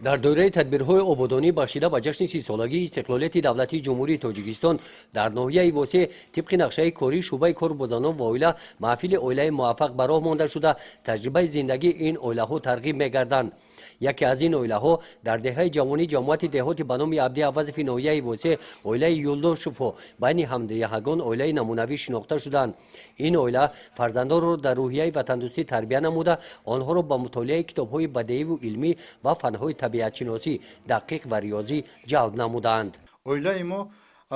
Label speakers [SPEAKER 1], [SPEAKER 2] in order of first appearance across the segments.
[SPEAKER 1] Дар доираи тадбирҳои ободонӣ, бахшида ба ҷашни 30-солагии истиқлолияти давлатии Ҷумҳурии Тоҷикистон, дар ноҳияи Восеъ тибқи нақшаи кории шӯъбаи кор бо занон ва оила маҳфили оилаи муваффақ ба роҳ монда шуда, таҷрибаи зиндагии ин оилаҳо тарғиб мегарданд. Яке аз ин оилаҳо дар деҳаи Ҷавонӣ, ҷамоати деҳоти ба номи Абди Авазови ноҳияи Восеъ, оилаи Юлдошевҳо байни ҳамдеҳагон оилаи намунавӣ шинохта шуданд. Ин оила фарзандонро дар рӯҳияи ватандӯстӣ тарбия намуда, онҳоро ба мутолиаи китобҳои бадеиву илмӣ ва фанҳои табиатшиносӣ, дақиқ ва риёзӣ ҷалб намуданд.
[SPEAKER 2] Оилаи мо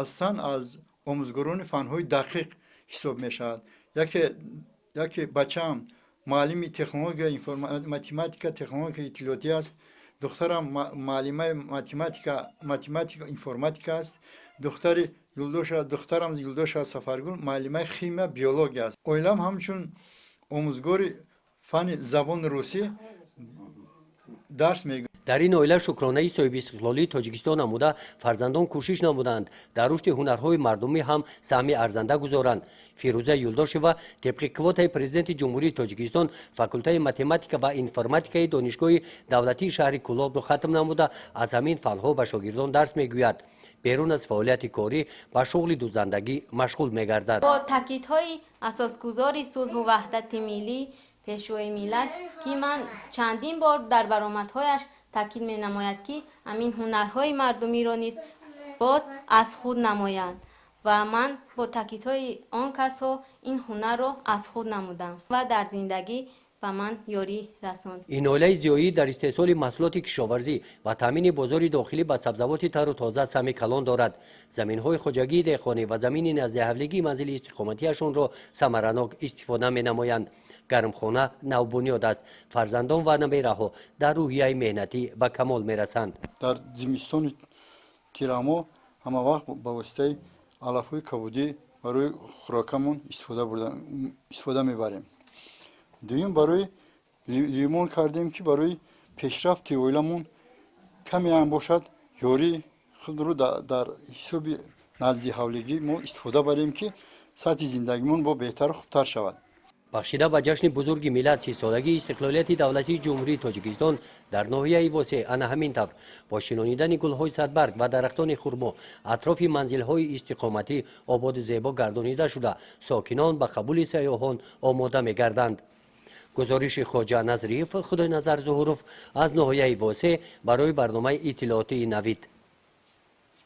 [SPEAKER 2] асосан аз омӯзгорони фанҳои дақиқ ҳисоб мешавад. Яке бачаам муаллими технология, математика, технологияи иттилоотӣ аст. Духтарам муаллимаи математика, информатика аст. Духтари Юлдоша, духтарам Юлдоша Сафаргул муаллимаи химия, биология аст. Оилам ҳамчун омӯзгори фанни забони русӣ дарс мегӯяд.
[SPEAKER 1] Дар ин оила шукронаи соҳибистиқлолии Тоҷикистон намуда, фарзандон кӯшиш намуданд, дар рушди ҳунарҳои мардумӣ ҳам саҳми арзанда гузоранд. Фирӯза Юлдошева тибқи квотаи Президенти Ҷумҳурии Тоҷикистон факултаи математика ва информатикаи Донишгоҳи давлатии шаҳри Кӯлобро хатм намуда, аз ҳамин фанҳо ба шогирдон дарс мегӯяд. Берун аз фаъолияти корӣ ба шуғли дӯзандагӣ машғул мегардад.
[SPEAKER 3] Бо таъкидҳои асосгузори сулҳу ваҳдати миллӣ, Пешвои миллат, ки ман чандин бор дар баромадҳояш таъкид менамояд, ки ҳамин ҳунарҳои мардумиро низ боз аз худ намоянд, ва ман бо таъкидҳои он касҳо ин ҳунарро аз худ намудам ва дар зиндагӣ ба ман ёрӣ расонд.
[SPEAKER 1] Ин оилаи зиёӣ дар истеҳсоли маҳсулоти кишоварзӣ ва таъмини бозори дохилӣ ба сабзавоти тару тоза саҳми калон дорад. Заминҳои хоҷагии деҳқонӣ ва замини наздиҳавлигии манзили истиқоматиашонро самаранок истифода менамоянд. Гармхона навбунёд аст. Фарзандон ва набераҳо дар рӯҳияи меҳнатӣ ба камол мерасанд.
[SPEAKER 2] Дар зимистони тирамоҳ ҳама вақт ба воситаи алафҳои кабудӣ барои хӯрокамон истифода мебарем. Дуюм, барои лимон кардем, ки барои пешрафти оиламон каме ҳам бошад, ёрии худро дар ҳисоби наздиҳавлигӣ мо истифода барем, ки сатҳи зиндагимон бо беҳтару хубтар шавад.
[SPEAKER 1] Бахшида ба ҷашни бузурги миллат, 30-солагии истиқлолияти давлатии Ҷумҳурии Тоҷикистон, дар ноҳияи Восеъ ана ҳамин тавр бо шинонидани гулҳои садбарг ва дарахтони хурмо атрофи манзилҳои истиқоматӣ ободу зебо гардонида шуда, сокинон ба қабули сайёҳон омода мегарданд. Гузориши Хоҷа Назриев, Худойназар Зуҳуров аз ноҳияи Восеъ барои барномаи иттилоотии «Навид».